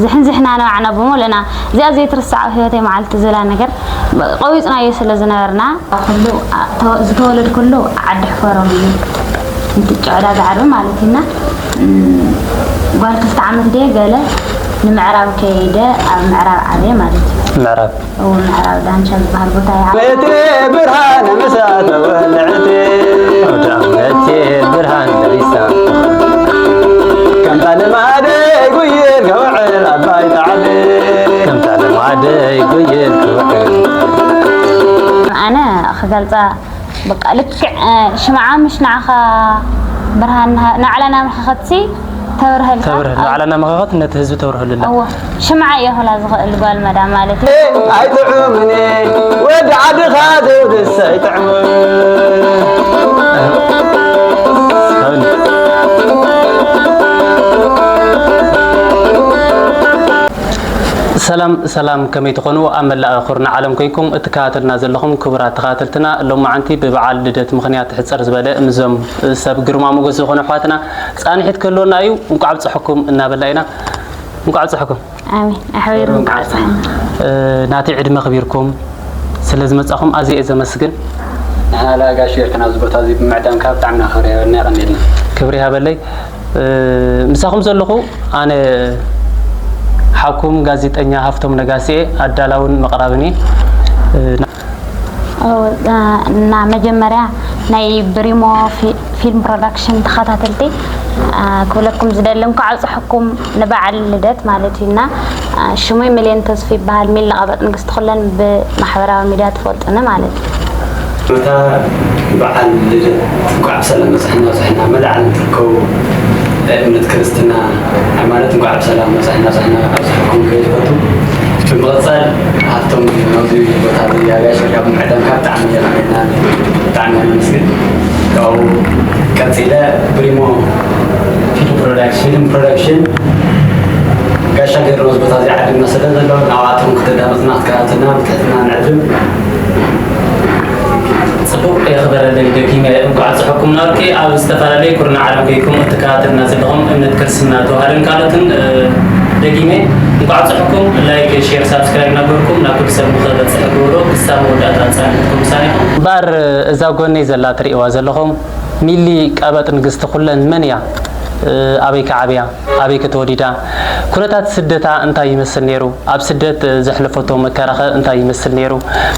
ዝሕን ዝሕና ንባዕና ብምሉእና እዚኣ ዘይትርሳዕ ኣብ ህይወተይ መዓልቲ ዝላ ነገር ቆዊፅናዮ ስለ ዝነበርና ኩሉ ዝተወለድኩሉ ዓዲ ሕፈሮም እዩ። እቲ ጨዕዳ ዛዕሪ ማለት እና ጓል ክልተ ዓመት ድየ ገለ ንምዕራብ ከይደ ኣብ ምዕራብ ዓብየ ማለት እዩ። ምዕራብ እው ምዕራብ ዳንሻ ዝበሃል ቦታ እዩ። እቲ ብርሃን ምሳ ተወልዕቲ ኣውደ ዓመት ብርሃን ደሪሳ ከምታ ልማደይ ጉይል ከውዕል ኣባይ ታዕሊ ከምታ ልማደይ ጉይል ከውዕል ኣነ ክገልፃ በቃ ልክዕ ሽምዓ ምሽ ንዓኻ ብርሃን ናዕላና ምሓኸትሲ ተብርሀልካ ተብርህ ንባዕላ እናመኸኸት ነቲ ህዝቢ ተብርህሉ ኣላ። እወ ሽምዓ እየ ክላ ዝኽእል ጓል መዳም ማለት እዩ። ኣይጥዑምን ወዲ ዓድኻ ዘውድስ ኣይጥዕምን። ሰላም ሰላም፣ ከመይ ትኾኑ? ኣብ መላእ ኩርናዕ ዓለም ኮይንኩም እትከታተሉና ዘለኹም ክቡራት ተኸታተልትና፣ ሎማዓንቲ ብበዓል ልደት ምኽንያት ሕፅር ዝበለ ምስዞም ሰብ ግርማ ሞገስ ዝኾኑ ኣሕዋትና ፃንሒት ክህልወና እዩ። እንኳዕ ኣብፀሐኩም እናበልና ኢና። እንኳዕ ኣብፀሐኩም። ኣሜን። ኣሕቢሩ እንኳዕ ኣብፀሐና። እ፣ ናተይ ዕድመ ኣኽቢርኩም ስለ ዝመፃኹም ኣዝየ እየ ዘመስግን። ንሕና ለኣጋሽ ጌርክና ኣብዚ ቦታ እዚ ብምዕዳምካ ብጣዕሚ ኢና ክብሪ ሃበልና፣ የቐንየልና። ክብሪ ይሃበለይ። እ፣ ምሳኹም ዘለኹ ኣነ ሓውኩም ጋዜጠኛ ሃፍቶም ነጋሲ እየ፣ ኣዳላውን መቕራብን እየ። እ፣ ኦ፣ እና መጀመርያ ናይ ብሪሞ ፊ-፣ ፊልም ፕሮዳክሽን ተኸታተልቲ፣ አ፣ ክብለኩም ዝደሊ እንኳዕ ኣብፀሐኩም ንበዓል ልደት ማለት እዩ። እና፣ አ፣ ሽሙይ ሚልዮን ተስፉ ይበሃል። ሚሊ ቀበጥ ንግስቲ ኩለን ብማሕበራዊ ሚድያ ትፈልጡኒ ማለት እዩ። መታ በዓል ልደት እንኳዕ ብሰላም በፃሕና፣ በፃሕና መላእ ዓለም ትርከቡ ናይ እምነት ክርስትና ሃይማኖት እንኳዕ ብሰላም በፃሕና፣ በፃሕና ኣብፅሐኩም ክብል ይፈቱ። ብምቕፃል ሃፍቶም ናብዚ ቦታ እዚ ኣጋይሽ ካብ ምዕዳምካ ብጣዕሚ የቐንየልና፣ ብጣዕሚ ነመስግን። ካብኡ ቀፂለ ብሪሞ ፊልም ፕሮዳክሽን፣ ፊልም ፕሮዳክሽን ጋሻ ገይሩ ነዚ ቦታ እዚ ዓዲምና ስለ ዘሎ ናብኣቶም ክትዳመፅና ክትከታተልና ብትሕትና ንዕድም። ጽቡቕ የኽበረለይ ደጊመ እንኳዕ ኣብጽሐኩም። ናብቲ ኣብ ዝተፈላለየ ኩርናዕ ዓለም ኮይንኩም እትከታተልና ዘለኹም እምነት ክርስትና ተዋህዶን ካልኦትን፣ እ፣ ደጊመ እንኳዕ ኣብጽሐኩም። ላይክ፣ ሼር፣ ሳብስክራይብ እናገበርኩም ናብ ኩሉ ሰብ ንኽበጽሕ ግበሩ። ክሳብ መወዳእታ ጸኒሕኩም ምሳና ይኹን። እምበኣር እዛ ጎነይ ዘላ ትርእይዋ ዘለኹም ሚሊ ቀበጥ ንግስቲ ኩለን መን እያ? እ፣ ኣበይ ከ ዓብያ? ኣበይ ከ ተወሊዳ? ኩነታት ስደታ እንታይ ይመስል ነይሩ? ኣብ ስደት ዘሕለፈቶ መከራኸ እንታይ ይመስል ነይሩ?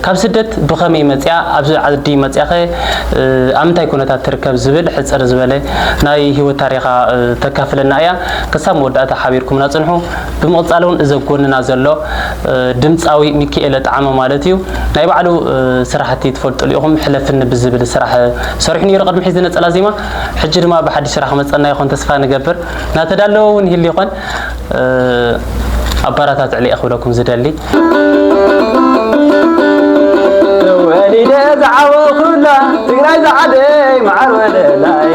ካብ ስደት ብኸመይ መጽያ? ኣብዚ ዓዲ መጽያኸ፣ እ፣ ኣብ ምንታይ ኩነታት ትርከብ? ዝብል ሕጽር ዝበለ ናይ ህይወት ታሪኻ፣ እ፣ ተካፍለና እያ። ክሳብ መወዳእታ ሓቢርኩምና ጽንሑ። ብምቕጻል እውን እዚ ኣብ ጎንና ዘሎ፣ እ፣ ድምጻዊ ሚኪኤለ ጠዓመ ማለት እዩ። ናይ ባዕሉ፣ እ፣ ስራሕቲ ትፈልጥሉ ኢኹም። ሕለፍኒ ብዝብል ስራሕ ሰሪሑ ነይሩ ቅድሚ ሕዚ ነጸላ ዜማ። ሕጂ ድማ ብሓድሽ ስራሕ ክመጸና ይኾን ተስፋ ንገብር። እናተዳለወ እውን ይህሉ ይኾን? እ፣ ኣባራታትዕሊ እየ ክብለኩም ዝደሊ። ተወሊደ ዝዓበኹላ ትግራይ ዝዓደይ መዓር ወለላይ።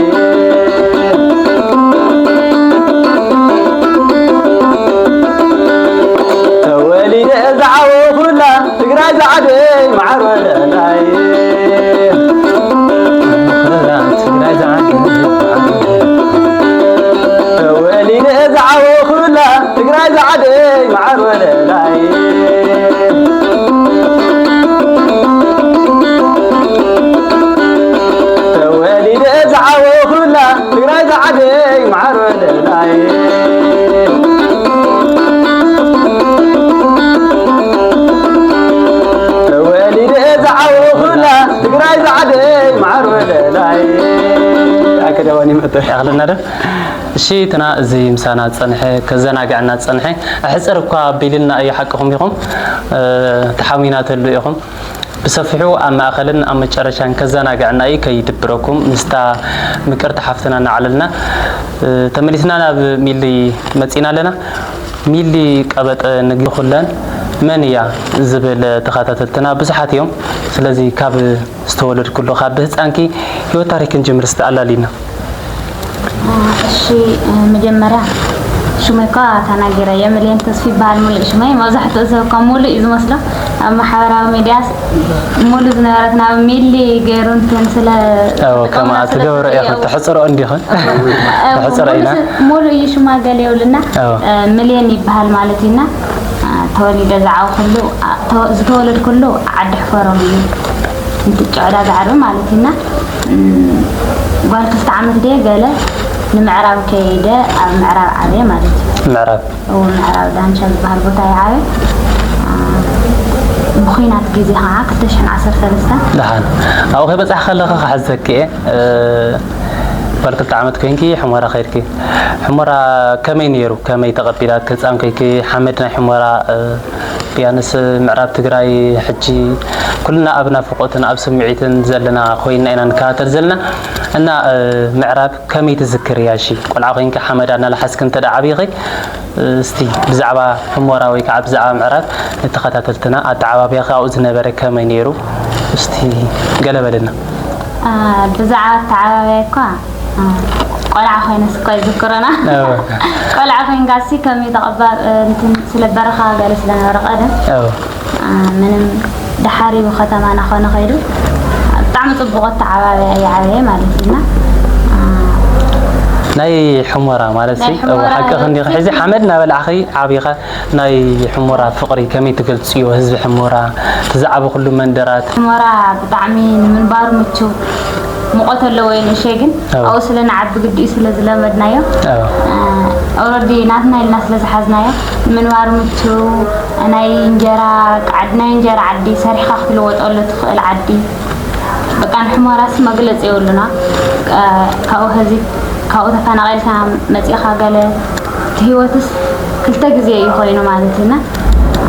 ተወሊደ ዝዓበኹላ ትግራይ ዝዓደይ መዓር ወለላይ። ትግራይ ዝዓደይ መዓር ወለላይ። ተወሊደ ዝዓበኹላ ትግራይ ዝዓደይ መዓር ወለላይ። ተወሊደ ዝዓበኹላ ትግራይ ዝዓደይ መዓር ወለላይ። ተወሊደ ዝዓበኹላ ትግራይ ዝዓደይ መዓር ወለላይ። ኣከደዋኒ መጠ ያኽልና ዶ? እሺ፣ እትና እዚ ምሳና ዝጸንሐ፣ ከዘናግዐና ዝጸንሐ፣ ኣሕጽር እኳ ኣቢልና እዩ፣ ሓቅኹም ኢኹም፣ እ፣ ተሓሚናተሉ ኢኹም። ብሰፊሑ ኣብ ማእከልን ኣብ መጨረሻን ከዘናግዐና እዩ፣ ከይድብረኩም፣ ምስታ ምቅርቲ ሓፍትና እናዓለልና፣ እ፣ ተመሊስና ናብ ሚሊ መጺና ኣለና። ሚሊ ቀበጠ ንግዲ ኩለን መን እያ ዝብል ተኸታተልትና ብዙሓት እዮም። ስለዚ ካብ ዝተወለድኩሉ ካብ ብህፃንኪ ህይወት ታሪክ ክንጅምር እስቲ ኣላሊና። እሺ፣ መጀመርያ ሽመይ እኳ ተናጊረዮ፣ ሚልዮን ተስፉ ይበሃል ሙሉእ ሽመይ። መብዛሕትኡ ሰብ እኳ ሙሉእ እዩ ዝመስሎ። ኣብ ማሕበራዊ ሚድያስ ሙሉእ ዝነበረት ናብ ሚሊ ገይሩ እንትን ስለ ኣዎ፣ ከምኣ ዝጥቀመላ ስለ ትገብሮ እያ፣ ዝርእዮ። ተሕጽሮ እንዲኽን? እ፣ ተሕጽሮ ሙሉእ ኢና። ስ-፣ ሙሉእ እዩ ሽማ ገለ የብልና። ኣዎ። እ፣ ሚልዮን ይበሃል ማለት እዩና። እ፣ ተወሊደ ዝዓበኹሉ፣ ኣ፣ ተወ-፣ ዝተወለድኩሉ ዓዲ ሕፈሮም እዩ። እንትን ጨዕዳ ዛዕሪ ማለት እዩና። እም፣ ጓል ክልተ ዓመት ድየ ገለ ንምዕራብ ከይደ ኣብ ምዕራብ ዓብየ ማለት እዩ። ምዕራብ? እዎ፣ ምዕራብ ዳንሻ ዝበሃል ቦታ ይዓበ። አ፣ ብኹናት ግዜ ከዓ ክልተ ሽሕን ዓሰርተ ሰለስተን። ደሓን። ኣብኡ ከይበጻሕ ከለኻ ክሓዘኪ እየ። እ፣ ጓል ክልተ ዓመት ኮይንኪ ሕሞራ ከይድኪ። ሕሞራ ከመይ ነይሩ? ከመይ ተቐቢላትኪ? ህጻን ኮይንኪ ሓመድ ናይ ሕሞራ፣ እ፣ ቢያንስ ምዕራብ ትግራይ ሕጂ ኩልና ኣብ ናፍቖትን ኣብ ስምዒትን ዘለና ኮይንና ኢና ንከታተል ዘለና። እና፣ እ፣ ምዕራብ ከመይ ትዝክርያ? እሺ፣ ቆልዓ ኮይንኪ ሓመዳ እናለሓስኪ እንተ ደኣ ዓቢኺ፣ እ፣ እስቲ ብዛዕባ ሕሞራ ወይ ከዓ ብዛዕባ ምዕራብ ንተኸታተልትና ኣተዓባብያኺ ኣብኡ ዝነበረ ከመይ ነይሩ? እስቲ ገለ በልና። አ፣ ብዛዕባ ኣተዓባብያ እኳ፣ አ፣ ቆልዓ ኮይነስ እኳ ይዝክረና። ኣዎ። ቆልዓ ኮይንካሲ ከመይ ተቐባ-፣ እ፣ እንትን ስለ በረኻ ገለ ስለነበረ ቀደም፣ ኣዎ። አ፣ ምንም ደሓር እዩ ከተማና ኮነ ከይዱ ብጣዕሚ ጽቡቕ ኣተዓባብያ እዩ ዓበየ ማለት እዩና። አ፣ ናይ ሕሞራ ማለት ናይ ሲ፣ ሕሞራ ሓቂ ክንዲ ሕዚ ሓመድ እናበላዕኺ ዓቢኻ፣ ናይ ሕሞራ ፍቕሪ ከመይ ትገልጽዮ? ህዝቢ ሕሞራ፣ እቲ ዝዓበኹሉ መንደራት? ሕሞራ ብጣዕሚ ንምንባሩ ምቹው፣ ሙቐት ኣለዎ እዩ ንእሸይ፣ ግን ኣዎ። ኣብኡ ስለ ንዓቢ ግዲኡ ስለ ዝለመድናዮ፣ ኣዎ። እ፣ ኦረዲ ናትና ኢልና ስለ ዝሓዝናዮ፣ ንምንባሩ ምቹው፣ ናይ እንጀራ፣ ዓድ-፣ ናይ እንጀራ ዓዲ፣ ሰሪሕካ ክትልወጠሉ ትኽእል ዓዲ። በቃ ንሕሞራስ መግለጺ የብሉና። እ፣ ካብኡ ሀዚ፣ ካብኡ ተፈናቒልካ መጺእካ ገለ፣ እቲ ህይወትስ ክልተ ግዜ እዩ ኮይኑ ማለት እዩና። እ፣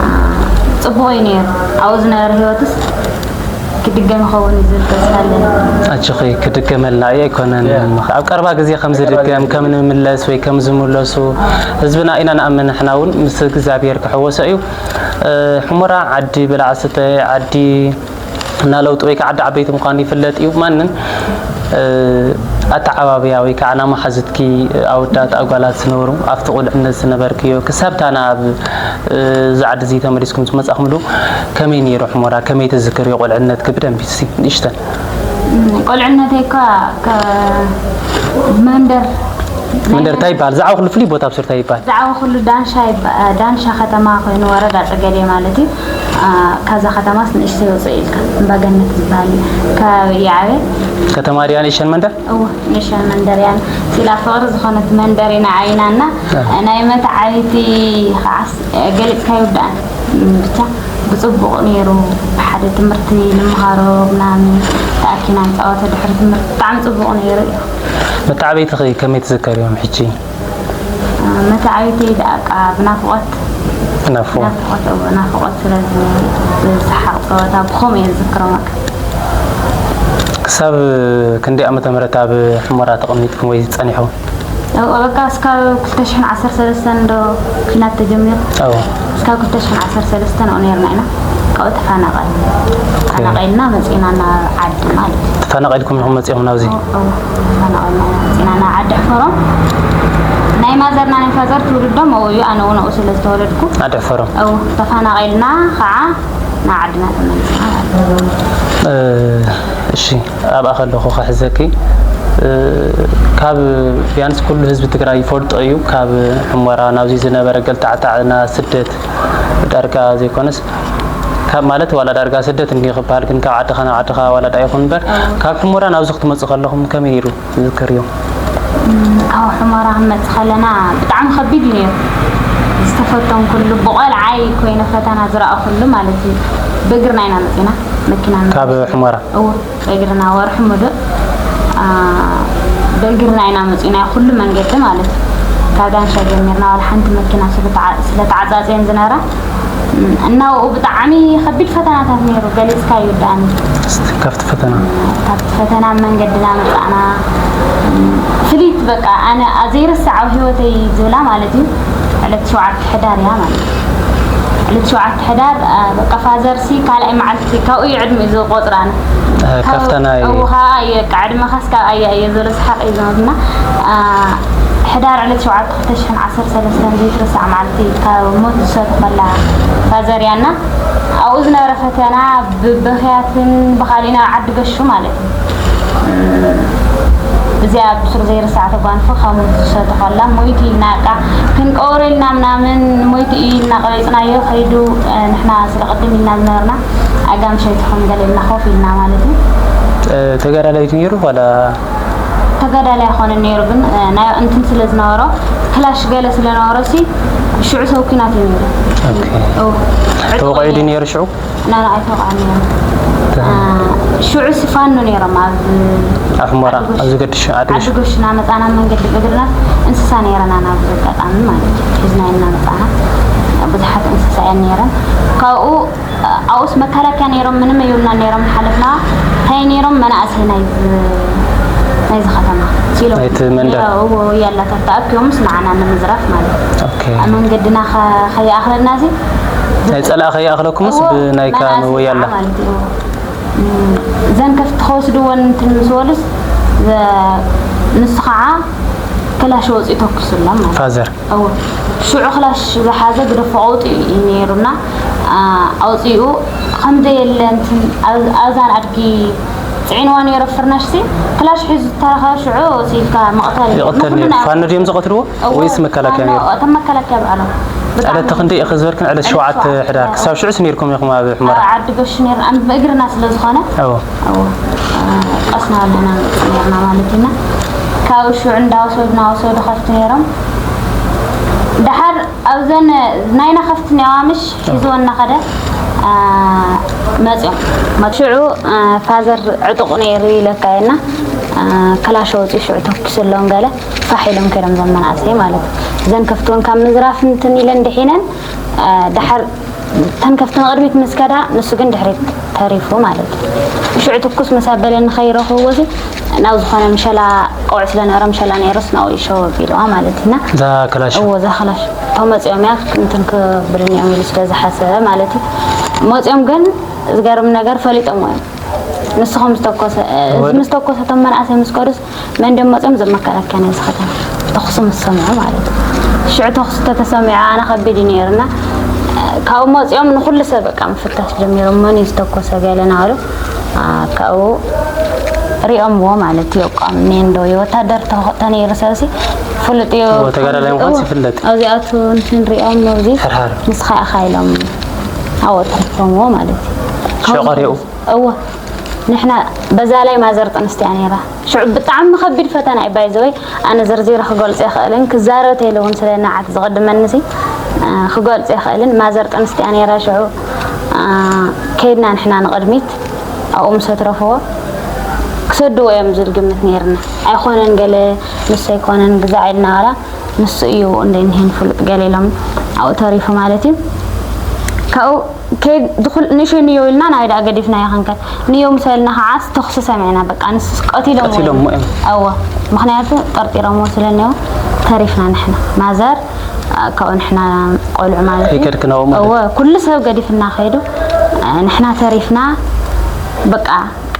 ጽቡቕ እዩ ነይሩ። ኣብኡ ዝነበረ ህይወትስ ክድገም ይኸውን እዩ ዝብል ተስፋ ኣለኒ። ኣጆኺ፣ ክድገመልና እዩ ኣይኮነን። ያ። ኣብ ቀረባ ግዜ ከም ዝድገም፣ ከም ንምለስ ወይ ከም ዝምለሱ ህዝብና ኢና ንኣምን። ንሕና እውን ምስ እግዚኣብሔር ክሕወሶ እዩ። እ፣ ሕሞራ ዓዲ ብላዕ ስተ፣ ዓዲ እና ለውጢ ወይ ከዓ ዓዲ ዓበይቲ ምዃኑ ይፍለጥ እዩ። ማንም፣ እ፣ ኣተዓባብያ ወይ ከዓ ናማሓዙትኪ ኣወዳት ኣጓላት ዝነበሩ ኣብቲ ቁልዕነት ዝነበርክዮ ክሳብ ታና ኣብ፣ እ፣ እዚ ዓዲ እዚ ተመሊስኩም ዝመጻኹምሉ ከመይ ነይሩ ሕሞራ? ከመይ ትዝክርዮ ቁልዕነትኪ ብደንቢ እስቲ ንእሽተን? እም፣ ቁልዕነተይ እኳ ከ-፣ መንደር መንደር እንታይ ይበሃል? ዝዓበኹሉ ፍሉይ ቦታ ብሱር እንታይ ይበሃል? ዝዓበኹሉ ዳንሻ ይበ-፣ ዳንሻ ከተማ ኮይኑ ወረዳ ጸገዴ ማለት እዩ። አ፣ ካብዛ ከተማስ ንእሽተይ ወፅእ ኢልካ እምባገነት ዝበሃል ከባቢ እዩ ዓብየ። ከተማ ድያ ንእሽተን መንደር? እወ፣ ንእሽተን መንደር እያ። ሲላ ፍቕሪ ዝኾነት መንደር ኢና ዓይናና። አ። ናይ መተዓቢቲ ከዓስ ገሊፅካ ይውዳእን። እም፣ ብቻ ብፅቡቕ ነይሩ። ብሓደ ትምህርቲ ንምሃሮ ምናምን ተኣኪና ንፃወቶ ድሕሪ ትምህርቲ ብጣዕሚ ፅቡቕ ነይሩ እዩ። መተዓቢትኺ ከመይ ትዝከርዮም ሕጂ? መተዓቢተይ ደኣ ብናፍቖት፣ ብናፍቖት? ናፍቖት፣ እዎ፣ ናፍቖት ስለ ዝሰሓቕ ጸወታ ብኸምኡ እየ ዝዝክሮ በቃ። ክሳብ ክንደይ ዓመተ ምህረት ኣብ ሑመራ ተቐሚጥኩም ወይ ጸኒሕኩም? እዎ፣ በቃ እስካብ ክልተ ሽሕን ዓሰርተ ሰለስተን ዶ ኲናት ተጀሚሩ? እዎ። እስካብ ክልተ ሽሕን ዓሰርተ ሰለስተን ኣብኡ ነይርና ኢና። ካብኡ ተፈናቐልና። ኦኬ። ተፈናቒልና መጺእና ናብ ዓዲ ማለት እዩ። ተፈናቒልኩም ኢኹም መጺእኹም ናብዚ? እዎ፣ እዎ፣ ተፈናቒልና ኢና መጺእና ናብ ዓዲ ሕፈሮም። ናይ ማዘርና ናይ ፋዘር ትውልዶም ኣብኡ እዩ፣ ኣነ እውን ኣብኡ ስለ ዝተወለድኩ። ዓዲ ሕፈሮም። እዎ፣ ተፈናቒልና ኸዓ ናብ ዓድና ተመሊስና ማለት እዩ። እ፣ እሺ፣ ኣብኣ ከለኹ ክሕዘኪ፣ እ፣ ካብ ቢያንስ ኩሉ ህዝቢ ትግራይ ይፈልጦ እዩ፣ ካብ ሑመራ ናብዚ ዝነበረ ገልታዕታዕና ስደት ዳርጋ ዘይኮነስ፣ ካብ ማለት ዋላ ዳርጋ ስደት እንዲዩ ክበሃል፣ ግን ካብ ዓድኻ ናብ ዓድኻ ዋላ ደኣ ይኹን እምበር፣ ኣዎ። ካብ ሑመራ ናብዚ ክትመጽእ ከለኹም ከመይ ነይሩ? ዝዝከርዮ? እም፣ ካብ ሑመራ ክንመጽእ ከለና ብጣዕሚ ከቢድ እዩ ነይሩ። ዝተፈተንኩሉ፣ ብቆልዓይ ኮይነ ፈተና ዝረኣኹሉ ማለት እዩ። ብእግርና ኢና መጺና፣ መኪና ካብ ሑመራ? እወ፣ ብእግርና ወርሒ ሙሉእ፣ አ፣ ብእግርና ኢና መጺና፣ ኩሉ መንገዲ ማለት እዩ። ካብ ዳንሻ ጀሚርና ዋላ ሓንቲ መኪና ስለ ተዓ-፣ ስለ ተዓጻጽየን ዝነበራ፣ እናብኡ ብጣዕሚ ከቢድ ፈተናታት ነይሩ፣ ገሊጽካ ኣይውዳእን። እስቲ ካብቲ ፈተና። ካብቲ ፈተና መንገድና መጻእና። ፍልይቲ በቃ ኣነ ዘይርስዓ ኣብ ህይወተይ ዝብላ ማለት እዩ። ዕለት ሸውዓተ ሕዳር እያ ማለት እዩ። ዕለት ሸውዓተ ሕዳር፣ አ፣ በቃ ፋዘርሲ ካልኣይ መዓልቲ ካብኡ እዩ ዕድሚኡ ዝቆጽር ኣነ። እ፣ ካብ-፣ ካብታ ናይ እው፣ ኸዓ እየ፣ በቃ ዕድመኻስ ካብ ኣያ እየ ዝብሎ ሰሓቕ እዩ ዝመትና። አ፣ ሕዳር ዕለት ሸውዓተ ክልተ ሽሕን ዓሰርተ ሰለስተን ዘይትረሳዕ መዓልቲ ካብ ሞት ዝሰተፈላ ፋዘር እያ እና ኣብኡ ዝነበረ ፈተና ብበኽያትን ብኻሊእ ናብ ዓዲ ገሹ ማለት እዩ። እዚኣ ብሱር ዘይርሳዕ ተጓንፎ ካብ ሞት ዝሰተፈላ ሞይቱ ኢልና እቃ ክንቀብሮ ኢልና ምናምን ሞይቱ እዩ ኢልና ቀቢፅናዮ ከይዱ ንሕና ስለ ቅድም ኢልና ዝነበርና ኣጋምሸ ኣይትኾን ገለ ኢልና ኮፍ ኢልና ማለት እዩ። ተጋዳላይ ድዩ ነይሩ ዋላ ተጋዳላይ ኣይኮነን ነይሩ ግን ናይ እንትን ስለ ዝነበሮ ክላሽ ገለ ስለ ነበሮ ሲ ሽዑ ሰብ ኩናት እዩ ነይሩ። ተወቂዑ ድዩ ነይሩ ሽዑ? ናና ኣይተወቃዕን ነይሩ። ሽዑ ሲ ፋኖ ነይሮም ኣብ ኣብ ሑመራ ኣብዚ ገድሽ ዓዲ ዓዲ ጎሽና መፃና መንገዲ ብእግርና እንስሳ ነይረና ናብ ኣጋጣሚ ማለት እዩ ሒዝና ኢና መፃና ብዙሓት እንስሳ እየን ነይረን ካብኡ ኣብኡስ መከላከያ ነይሮም ምንም ኣይብሉና ነይሮም ሓለፍና እንታይ ነይሮም መናእሰይ ናይዚ ናይዚ ከተማ ሲሎም ናይቲ መንደር ወያላታት ተኣኪቦምስ ንዓና ንምዝራፍ ማለት እዩ ኣብ መንገድና ከይኣኽለና እዚ ናይ ፀላእ ከይኣኽለኩምስ ብናይካ ወያላ ማለት እዩ እዘን ከፍቲ ከወስድወን እንትን ምስ በሉስ ንሱ ከዓ ክላሽ ወፂኡ ተኩሱሎም ማለት ፋዘር ሽዑ ክላሽ ዝሓዘ ግደፎ ቀውጢ እዩ ነይሩና ኣውፂኡ ከምዘየለ ኣብዛን ኣድጊ ፅዒንዋ ነይሩ ፍርናሽ ሲ ክላሽ ሒዙ ዝተረኸበ ሽዑ ሲልካ መቕተል ይቕተል ነይሩ ፋኖ ድዮም ዝቐትልዎ ወይስ መከላከያ ነይሩ እቶም መከላከያ ባዕሎም ዕለት ክንደይ ኢኺ ዝበልክን ዕለት ሸውዓተ ሕዳር ክሳብ ሽዑስ ነይርኩም ኢኹም ኣብ ሑመራ ዓዲ ገሹ ነይሩ ብእግርና ስለ ዝኾነ ቀስና ኣለና ነርና ማለት ኢና ካብኡ ሽዑ እንዳወሰዱ ናወሰዱ ከፍቲ ነይሮም ደሓር ኣብዘን ናይና ከፍቲ ነዋ ምሽ ሒዝወን እናኸደ መፅኦም ሽዑ ፋዘር ዕጡቕ ነይሩ ኢለካ የና ክላሽ ወፂኡ ሽዑ ተኩስሎም ገለ ፋሕ ኢሎም ከይዶም ዘመናእሰይ ማለት እዩ እዘን ከፍቲ እውን ካብ ምዝራፍ እንትን ኢለን ድሒነን ደሓር እተን ከፍቲ ንቕድሚት ምስ ከዳ ንሱ ግን ድሕሪት ተሪፉ ማለት እዩ ሽዑ ትኩስ ምስ ኣበለኒ ከይረኽብዎ ናብ ዝኾነ ምሸላ ቆዕ ስለ ነበረ ምሸላ ነይሩስ ናብኡ ይሸው ኣቢልዋ ማለት ኢና እዛ ክላሽ እዎ እዛ ክላሽ ተመፂኦም እያ እንትን ክብልን እዮም ኢሉ ስለ ዝሓሰበ ማለት እዩ መፂኦም ግን ዝገርም ነገር ፈሊጦም እዮም ንሱ ከም ዝተኮሰ ምስ ተኮሰ እቶም መናእሰይ ምስ ከዱስ መን ደም መፂኦም ዘመከላከያ ናይ ዝኸተማ ተኹሲ ምስ ሰምዑ ማለት እዩ ሽዑ ተኹሲ ተተሰሚዑ ኣነ ከቢድ እዩ ነይርና ካብኡ መፂኦም ንኩሉ ሰብ በቃ ምፍታሽ ጀሚሮም መን እዩ ዝተኮሰ ገለ ናበሉ ካብኡ ሪኦምዎ ማለት እዩ እቋም ሜንዶ እዩ ወታደር ተነይሩ ሰብሲ ፍሉጥ እዩ ተጋዳላይ ምኳን ይፍለጥ ኣብዚኣቱ ንክንሪኦም ኣብዚ ሕርሓር ንስኻ ኢኻ ኢሎም ኣብኡ ተሪፎምዎ ማለት እዩ ሽዑ ቀሪኡ እወ ንሕና በዛ ላይ ማዘር ጥንስቲ እያ ነይራ ሽዑ ብጣዕሚ ከቢድ ፈተና እዩ ባይዘወይ ኣነ ዘርዚረ ክገልፆ ይኽእልን ክዛረብ ተይለ እውን ስለ ንዓት ዝቕድመኒ ሲ ክገልፆ ይኽእልን ማዘር ጥንስቲ እያ ነይራ ሽዑ ከይድና ንሕና ንቕድሚት ኣብኡ ምስ ኣትረፍዎ ክሰድዎ እዮም ዝብል ግምት ነይርና ኣይኮነን ገለ ንሱ ኣይኮነን ግዛዕ ኢልና ዋላ ንሱ እዩ እንደ ንሄን ፍሉጥ ገለ ኢሎም ኣብኡ ተሪፉ ማለት እዩ ካብኡ ከይድ ድኹል ንእሽተይ ንዮ ኢልና ናይ ደኣ ገዲፍናዮ ክንከድ ንዮ ምስ በልና ከዓ ተኹሲ ሰሚዕና በቃ ንስ ቀቲሎም ቀቲሎሞ እዮም እወ ምክንያቱ ጠርጢሮሞ ስለ እኒኦ ተሪፍና ንሕና ማዘር ካብኡ ንሕና ቆልዑ ማለት እዩ ከይከድክናዎ ማለት እወ ኩሉ ሰብ ገዲፍና ከይዱ ንሕና ተሪፍና በቃ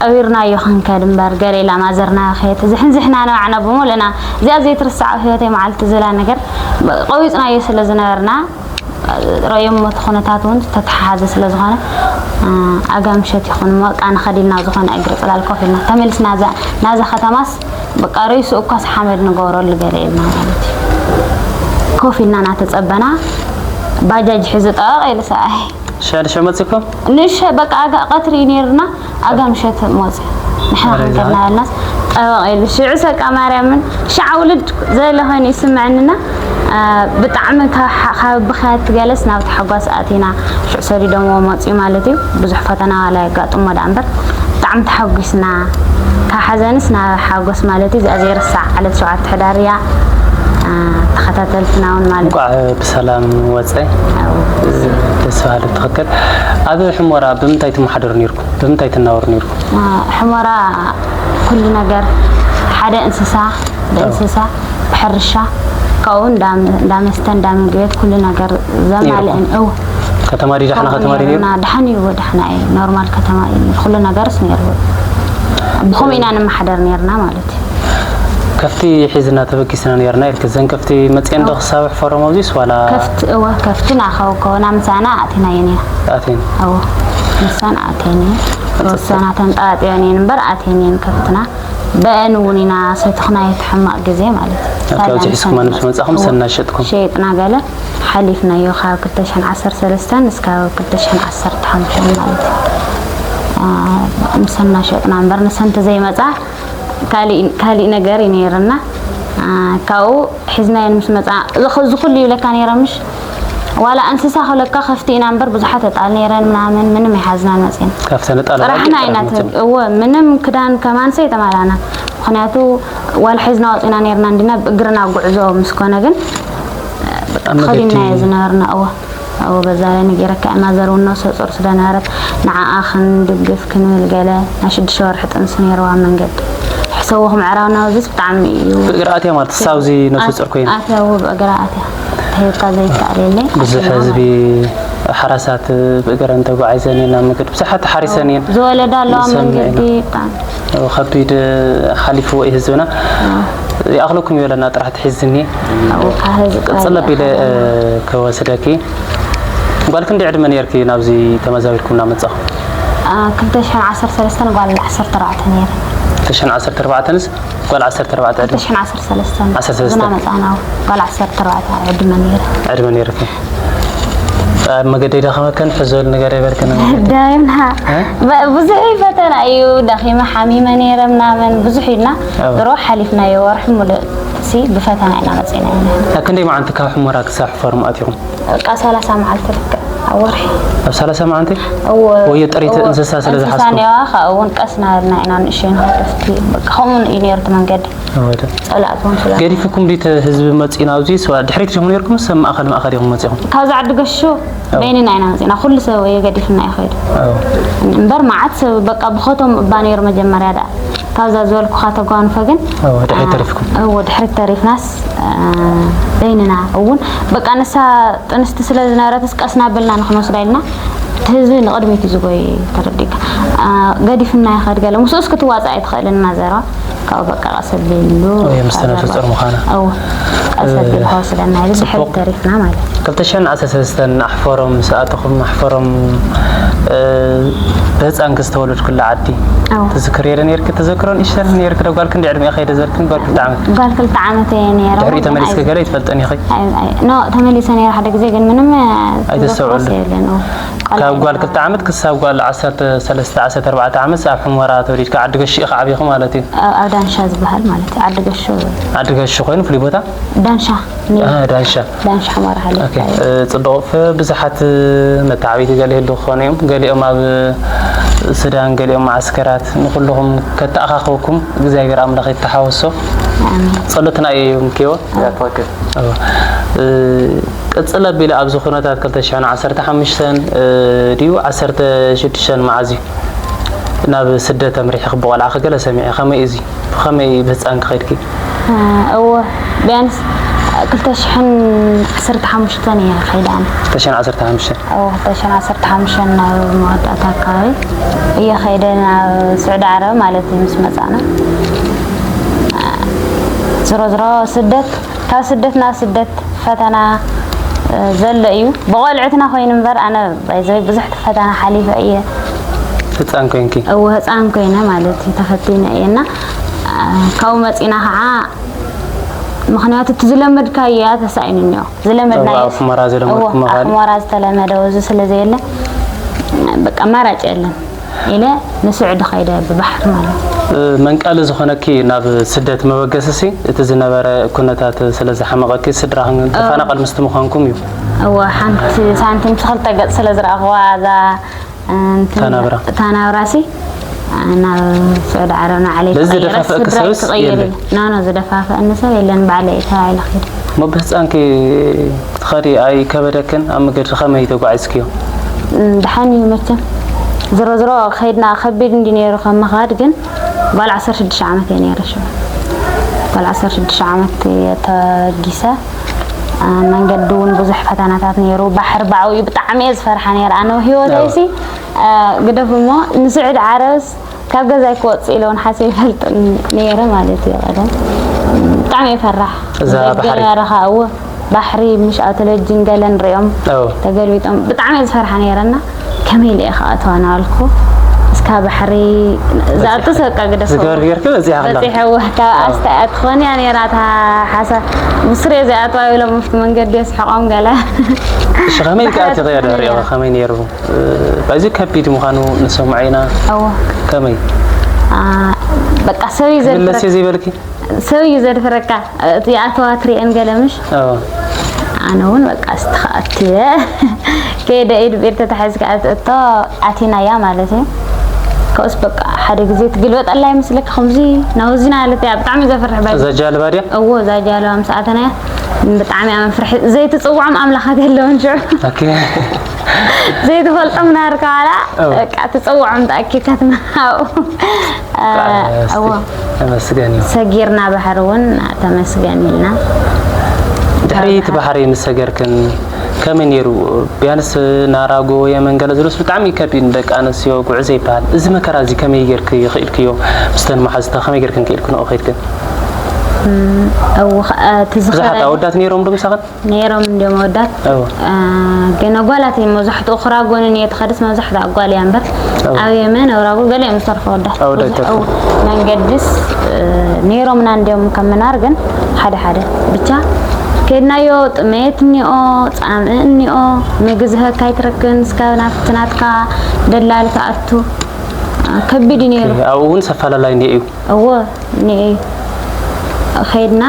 ቀቢርናዮ ክንከድ እምበር ገለ ኢላ ማዘርና ከየትዝሕንዝሕና ንባዕና ብምሉእና እዚኣ ዘይትርሳዕ ኣብ ህይወተይ መዓልቲ ዝላ ነገር ቆቢፅናዮ ስለ ዝነበርና ረእዮም እቲ ኩነታት እውን ዝተተሓሓዘ ስለ ዝኾነ ኣጋምሸት ይኹን እሞ ቃ ንኸድ ኢልና ዝኾነ እግሪ ፅላል ኮፍ ኢልና ተመሊስና እዛ ናዛ ከተማስ በቃ ሬሱ እኳስ ሓመድ ንገብረሉ ገለ ኢልና ማለት እዩ ኮፍ ኢልና እናተፀበና ባጃጅ ሒዙ ጠቕ ኢሉ ሰብኣይ ሸድሸ መፅኩም ንሸ በቃ ኣጋ ቀትሪ እዩ ነይርና ኣጋ ምሸት መፅእ ንሕና ክንከድና ያልናስ ጠበቕ ኢሉ ሽዑ ሰቃ ማርያምን ሻዕ ውልድ ዘለ ኮይኑ ይስምዐንና ብጣዕሚ ካብ ብኽያት ትገለስ ናብ ተሓጓስ ኣቲና ሽዑ ሰዲዶምዎ መፅኡ ማለት እዩ ብዙሕ ፈተና ዋላ የጋጥሞ ዳ እምበር ብጣዕሚ ተሓጒስና ካብ ሓዘንስ ናብ ሓጎስ ማለት እዩ እዚኣ ዘይርሳዕ ዕለት ሸውዓተ ሕዳር እያ ተኸታተልትና እውን ማለት እንቋዕ ብሰላም ወፀ ደስ በሃሊ ትኽክል ኣብ ሕሞራ ብምንታይ ትመሓደሩ ነርኩም ብምንታይ ትናበሩ ነርኩም ሕሞራ ኩሉ ነገር ሓደ እንስሳ ብእንስሳ ብሕርሻ ካብኡ እንዳመስተ እንዳምግቤት ኩሉ ነገር ዘማልእን እው ከተማ ድዩ ዳሕና ከተማ ድዩ ነይሩ ዳሕን እዩ ዳሕና እዩ ኖርማል ከተማ እዩ ኩሉ ነገርስ ነይሩ ብኸምኡ ኢና ንመሓደር ነርና ማለት እዩ ከፍቲ ሒዝና ተበጊስና ነርና ኢልክ፣ እዘን ከፍቲ መጽየን ዶ ክሳብ ሕፈሮም ኣብዚስ ዋላ? ከፍቲ፣ እወ፣ ከፍቲ ናኸው ከሆና ምሳና ኣቲና የን እያ። ኣቲን። እወ፣ ምሳና ኣቲን እያ። ወሳና ተንጣጥየን እየን እምበር ኣቲን እየን ከፍትና። በአን እውን ኢና ሰትኽና የት ሕማቕ ግዜ ማለት እዩ። ካብዚ ሒዝኩም ኣነ ምስ መጻኹም ሰና ሸጥኩም? ሸጥና ገለ ሓሊፍናዮ ካብ ክልተ ሽሕን ዓሰርተ ሰለስተን እስካብ ክልተ ሽሕን ዓሰርተ ሓሙሽተን ማለት እዩ። አ፣ ምሰና ሸጥና እምበር ንሰንቲ ዘይመጻ ካሊእ፣ ካሊእ ነገር እዩ ነይርና። አ፣ ካብኡ ሒዝናየን ምስ መጻ፣ እዚ ኸ-፣ እዚ ኩሉ ይብለካ ነይረ ምሽ? ዋላ እንስሳ ክብለካ ከፍቲ ኢና እምበር ብዙሓት ኣጣል ነይረን ምናምን ምንም ኣይሓዝናን መጺና። ካብተን ኣጣል ጥራሕና ጥራሕ ኢና መጺና። ተ-፣ እወ፣ ምንም ክዳን ከማንሰ ኣይተማላና። ምኽንያቱ ዋላ ሒዝና ወጺና ነይርና እንዲና ብእግርና ጉዕዞ ምስ ኮነ ግን ኣብ መገዲ ተኸዲንናዮ ዝነበርና፣ እወ። ኣብኡ በዛ ላይ ነጊረካ እያ፣ ማዘር እውን ነፍሰ ጡር ስለ ነበረት ንዓኣ ክንድግፍ ክንብል ገለ ናይ ሽዱሽተ ወርሒ ጥንሲ ነይርዋ ኣብ መንገዲ። ሕሰብዎ፣ ምዕራብ ናውዚስ ብጣዕሚ እዩ። ብእግራ ኣትያ ማለት ክሳብ እዚ ነፍሰ ጡር ኮይና? ኣትያ፣ እወ፣ ብእግራ ኣትያ። ተሂብካ ዘይከኣል የለይ። ብዙሕ ኣትያ ህዝቢ ማለት ሓራሳት ብእግረን ተጓዒዘን እየን ኣብ መንገዲ። ብዙሓት ሓሪሰን እየን። ዝወለዳ ኣለዋ ኣብ ንሰምዕ መንገዲ ኢና። ብጣዕሚ። ከቢድ ሓሊፍዎ እዩ ህዝብና። ይኣኽለኩም ይበለና ጥራሕ ትሒዝኒ። ኣብኡ ካብ ህዝቢ ቅጽል ኣቢለ፣ ኣቢለ ክወስደኪ። ጓል ክንደይ ዕድመ ነይርኪ ናብዚ ተመዛቢልኩም እናመጻኹም? አ፣ ክልተ ሽሕን ዓሰርተ ሰለስተን ጓል ዓሰርተ ኣርባዕተ ነይረ። ክልተ ሽሕን ዓሰርተ ኣርባዕተንስ ጓል ዓሰርተ ኣርባዕተ ዕድመ? ክልተ ሽሕን ዓሰርተ ሰለስተን ዓሰርተ ሰለስተ። ዝና መጻና ጓል ዓሰርተ ኣርባዕተ ዕድመ ነይረ። ዕድመ ነይርኪ። ኣብ መገዲ ደኸመከን ሕዞ ኢሉ ነገር ኣይበልክን? ዳይምና። እ? በ-፣ ብዙሕ ፈተና እዩ። ደኺመ ሓሚመ ነይረ ምናምን ብዙሕ ኢልና። ኣዎ። ድሮ ሓሊፍናዮ ወርሒ ሙሉእ ሲ ብፈተና ኢና መጺና። ኣብ ክንደይ መዓልቲ ካብ ሕሞራ ክሳብ ሕፈርም ኣቲኹም? በቃ ሰላሳ መዓልቲ ልክዕ ኣብ ወርሒ። ኣብ ሰላሳ መዓልቲ? እወ፣ ወዮ ጥሪት እወ። እንስሳ ስለ እንስሳ ዝሓዝኩም? እኒዋ፣ ካብኡ እውን ቀስ እናበልና ኢና ንእሽተይ ንኸፍቲ። በቃ ከምኡ እዩ ነይሩ እቲ መንገዲ። እወ፣ ደ-፣ ጸላእቲ እውን ስለ ገዲፍኩም ድዩ እቲ ህዝቢ መጺኡ ናብዚ? ስዋ ድሕሪት ዲኹም ነይርኩም? ሰብ ማእኸል ማእኸል ኢኹም መጺኹም? ካብዚ ዓዲ ገሹ ኣዎ። በይንና ኢና መጺና። ኩሉ ሰብ ወዮ ገዲፍና እዩ ኸይዱ። ኣዎ። እምበር መዓት ሰብ በቃ ብኸቶም እባ ነይሩ መጀመርያ ደኣ። ካብዛ ዝበልኩኻ ተጓንፎ ግን፣ ኣዎ፣ ድሕሪት አ፣ ተሪፍኩም። እወ፣ ድሕሪት ተሪፍናስ፣ አ፣ በይንና እውን በቃ ንሳ ጥንስቲ ስለ ዝነበረትስ ቀስ እናበልና ንኽንወስዳ ኢልና፣ እቲ ህዝቢ ንቕድሚት እዩ ዝጎይ፣ ተረዲእካ። አ፣ ገዲፍና ይኸድ ገለ። ምስኡስ ክትዋጻእ ኣይትኽእልን ማዘሯ። ካብኡ በቃ ቀስ ኣቢሉ ወይ ምስ ተነፍሱ ጸር ምዃና። እወ፣ ቀስ ኣቢሉ እ፣ ከወስደና ኢሉ ድሕሪት ጽቡቕ። ተሪፍና ማለት እዩ። ክልተ ሽሕን ዓሰርተ ሰለስተን ኣሕፈሮም ምስ ኣተኹም፣ ኣሕፈሮም፣ እ፣ ብህፃንኪ ዝተወለድኩላ ዓዲ ኣዎ። ትዝክርዮ ዶ ነይርኪ? ተዘክሮ ንእሽተን ነይርኪ ዶ? ጓል ክንደይ ዕድመ ኢኺ ደዘርክን? ጓል ክልተ ዓመት። ጓል ክልተ ዓመት እየ ነይረ። ድሕሪኡ ግን ተመሊስኪ ኣይ-፣ ገለ ይትፈልጠኒ ኢኺ? ኣይ-፣ ኣይ-፣ ኖ፣ ተመሊሰ ነይረ ሓደ ግዜ፣ ግን ምንም ኣይተስተውዕሉ? ዝዘክሮስ የለን። ኣዎ። ቆልዓ ካብ ጓል እየ። ክልተ ዓመት ክሳብ ጓል ዓሰርተ ሰለስተ፣ ዓሰርተ ኣርባዕተ ዓመት ኣብ ሕሞራ ተወሊድካ ዓዲ ገሹ ኢኻ ዓቢኹ ማለት እዩ? ኣብ፣ ኣብ ዳንሻ ዝበሃል ማለት እዩ። ዓዲ ገሹ። ዓዲ ገሹ ኮይኑ ፍሉይ ቦታ? ዳንሻ። አ፣ ዳንሻ። ዳንሻ ሕሞራ ሃለ ኦኬ፣ ይባላል። እ፣ ጽቡቕ። ፍ-፣ ብዙሓት፣ እ፣ መተዓብይቲ ገለ ይህልዉ ክኾኑ እዮም። ገሊኦም ኣብ፣ እ፣ ሱዳን፣ ገሊኦም መዓስከራት። ንኹልኹም ከተኣኻኽበኩም እግዚኣብሔር ኣምላኽ ይተሓወሶ። ኣሜን። ጸሎትና እዩ ምክዮ። ያትወክል። እዎ። እ፣ ቅጽል ኣቢለ ኣብዚ ኩነታት ክልተ ሽሕን ዓሰርተ ሓሙሽተን፣ እ፣ ድዩ ዓሰርተ ሽዱሽተን መዓዝ እዩ ናብ ስደት ኣምሪሕኺ ብቆልዓኺ ገለ ሰሚዐ። ከመይ እዩ እዚ? ብኸመይ ብህጻንኪ ኸድኪ? እ፣ እወ፣ ቢያንስ ክልተ ሽሕን ዓሰርተ ሓሙሽተን እየ ከይደ ኣነ። ክልተ ሽሕን ዓሰርተ ሓሙሽተን? እወ፣ ክልተ ሽሕን ዓሰርተ ሓሙሽተን ናብ መወዳእታ ኣካባቢ እየ ከይደ ናብ ስዑዲ ዓረብ ማለት እዩ ምስ መጻና። ዝሮ ዝሮ ስደት፣ ካብ ስደት ናብ ስደት ፈተና፣ እ፣ ዘሎ እዩ። ብቆልዕትና ኮይኑ እምበር ኣነ ባይዘይ ብዙሕ ፈተና ሓሊፈ እየ። ህጻን ኮይንኪ? እወ፣ ህጻን ኮይነ ማለት እዩ፣ ተፈቲነ እየ እና፣ እ፣ ካብኡ መጺና ከዓ ምኽንያቱ እቲ ዝለመድካዮ እያ ተሳኢኑ እኒኦ። ዝለመድናዮ እወ፣ ኣብ ሑመራ ዝለመድኩም እወ፣ ኣብ መኻሪ? ኣብ ሑመራ ዝተለመደ ወዚ ስለ ዘየለ፣ በቃ ኣማራጭ የለን ኢለ ንስዑዲ ኸይደ ብባሕሪ ማለት እዩ። እ፣ መንቀሊ ዝኾነኪ ናብ ስደት መበገሲሲ እቲ ዝነበረ ኩነታት ስለ ዝሓመቐኪ ስድራኽን እወ። ተፈናቐል ምስቲ ምዃንኩም እዩ። እወ፣ ሓንቲ ሳንቲም ክልተ ገጽ ስለ ዝረኣኽዋ እዛ፣ እንትን፣ ታናብራ። ታናብራሲ ናብ ስዑዲ ዓረብ ንዓለይ በዚ ትቐይረ፣ ዝደፋፍእኪ ስድራይ ሰብስ ትቐይር የለን? እዩ። ኖ፣ ኖ፣ ዝደፋፍአኒ ሰብ የለን፣ ባዕለይ እየ ተባሂለ ኸይደ። እሞ ብህፃንኪ ትኸዲ ኣይከበደክን? ኣብ መገዲ ኸመይ ተጓዒዝክዮ? እም፣ ደሓን እዩ መቸም። ዝሮ ዝሮ ኸይድና ኸቢድ እንዲ ነይሩ ከም ምኻድ፣ ግን ጓል ዓሰርተ ሽዱሽተ ዓመት እየ ነይረ ሽዑ። ጓል ዓሰርተ ሽዱሽተ ዓመት እየ ተበጊሰ። አ፣ መንገዲ እውን ብዙሕ ፈተናታት ነይሩ። ባሕሪ ብዓብኡ ብጣዕሚ እየ ዝፈርሓ ነይረ። ኣነ ህይወተይሲ፣ ኣዎ። አ፣ ግደፍ እሞ ንስዑዲ ዓረብስ ካብ ገዛይ ክወፅእ ኢለ እውን ሓሲበ ይፈልጥን ነይረ ማለት እዩ ቀደም። ብጣዕሚ እየ ፈራሕ። እዛ ባሕሪ? በገረኻ እወ፣ ባሕሪ ምሽ ኣውቶሎጂን ገለን ሪኦም ኣዎ። ተገልቢጦም ብጣዕሚ እየ ዝፈርሓ ነይረና። ከመይ ኢለ እየ ክኣትዋ እናበልኩ እስካ ባሕሪ ዝኣቱ ሰቃ ግደፈ። ዝገበር ገርክ በዚኣ ከላ በፂሐ እወ፣ ካብ ኣስተያየት ትኾን እያ ነይራ እታ ሓሳብ። ብስሬ ዝኣትዋ ኢሎም ኣብቲ መንገዲ የስሕቖም ገለ። እሺ ከመይ ከኣቲ ኸያ ድሕሪኦ ከመይ ነይሩ? ባዚ ከቢድ ምዃኑ ንሰምዖ ኢና። እወ። ከመይ? አ፣ በቃ ሰብ እዩ ክምለስ ዘድፍረካ። እየ ዘይበልኪ? ሰብ እዩ ዘድፍረካ። እቲ ኣተዋ ትሪኤን ገለ ምሽ? ኣዎ። ኣነ እውን በቃ እስቲ ክኣቲ እየ። ከይደ ኢድ ብኢድ ተታሒዝካ እቶ ኣቲናያ ማለት እዩ። ከውስ በቃ ሓደ ግዜ ትግልበጠላ ይመስለካ ከምዚ ናውዚ ናለት እያ። ብጣዕሚ ዘፍርሕ ባይ እዛ ጃልባ ድያ? እዎ እዛ ጃልባ ምስ ኣተናያ ብጣዕሚ እያ መፍርሒ። ዘይትፅውዖም ኣምላኻት የለውን ሽዑ። ኦኬ። ዘይትፈልጦም ናርካ ዋላ እዎ። በቃ ትፅውዖም ተኣኪብካ ትመሃው። እስቲ እዎ። ተመስገን እዩ። ሰጊርና ባሕሪ እውን ተመስገን ኢልና። ድሕሪ እቲ ባሕሪ ምስ ሰገርክን ከመይ ነይሩ? ቢያንስ ናራጎ የመን ገለ ዝብሉስ ብጣዕሚ ከቢድ ንደቂ ኣንስትዮ ጉዕዞ ይበሃል። እዚ መከራ እዚ ከመይ ጌርክዮ ክኢልክዮ? ምስተን መሓዝታ ከመይ ጌርክን ክኢልክንኦ ከይድክን? እው፣ ኸ-፣ እቲ ዝኸረ- ብዙሓት ኣወዳት ነይሮም ዶ ምሳኽን? ነይሮም እንዲዮም ኣወዳት። እዎ። አ፣ ግን ኣጓላት እዮም መብዛሕትኡ ክራጎንን እየ ትኸድስ መብዛሕትኣ ኣጓል እያ እምበር። እዎ። ኣብ የመን ኣብ ራጎ ገለ እዮም ዝተርፉ ኣወዳት። ኣወዳት ብዙሕ-፣ ይተርፉ። እው፣ መንገድስ፣ እ፣ ነይሮምና እንዲዮም ከም ምናር ግን ሓደ ሓደ ብቻ ከድናዮ ጥሜት እኒኦ፣ ጻምእ እኒኦ፣ ምግቢ ዝህበካ ኣይትረክብን፣ እስካብ ናብቲ ናትካ ደላሊ ትኣቱ። አ፣ ከቢድ እዩ ነይሩ። ኣብኡ እውን ሰፋላላይ እንዲየ እዩ። እዎ፣ እኒኦ እዩ። ከይድና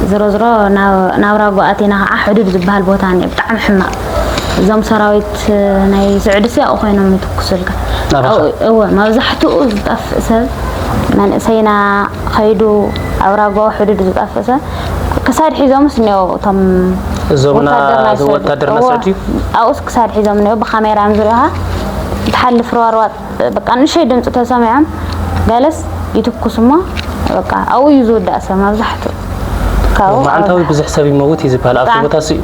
ዝሮ ዝሮ ናብ፣ ናብ ራጎ ኣቲና ከዓ ሕዱድ ዝበሃል ቦታ እኒኦ፣ ብጣዕሚ ሕማቕ። እዞም ሰራዊት ናይ ስዑዲ ሲ ኣብኡ ኮይኖም ይትኩሱልካ። ናባኻ? ኣብኡ፣ እዎ፣ መብዛሕትኡ ዝጠፍእ ሰብ መንእሰይና ከይዱ ኣብ ራጎ ሕዱድ ዝጠፍእ ሰብ ክሳድ ሒዞምስ እኒኦ እቶም እዞም ና-፣ ወታደር ናይ እዞም ስዑዲ። ወታደር ናይ እዎ፣ ስዑዲ? ኣብኡስ ክሳድ ሒዞም እኒኦ፣ ብካሜራ እዮም ዝሪኦኻ። ትሓልፍ ሯሯጥ በቃ ንእሽተይ ድምፂ ተሰሚዖም ገለስ ይትኩስ እሞ በቃ ኣብኡ እዩ ዝውዳእ ሰብ መብዛሕትኡ። ካብኡ መዓልታዊ ብዙሕ ሰብ ይመውት እዩ ዝበሃል ኣብቲ ብጣዕሚ። ቦታ እሱ እዩ።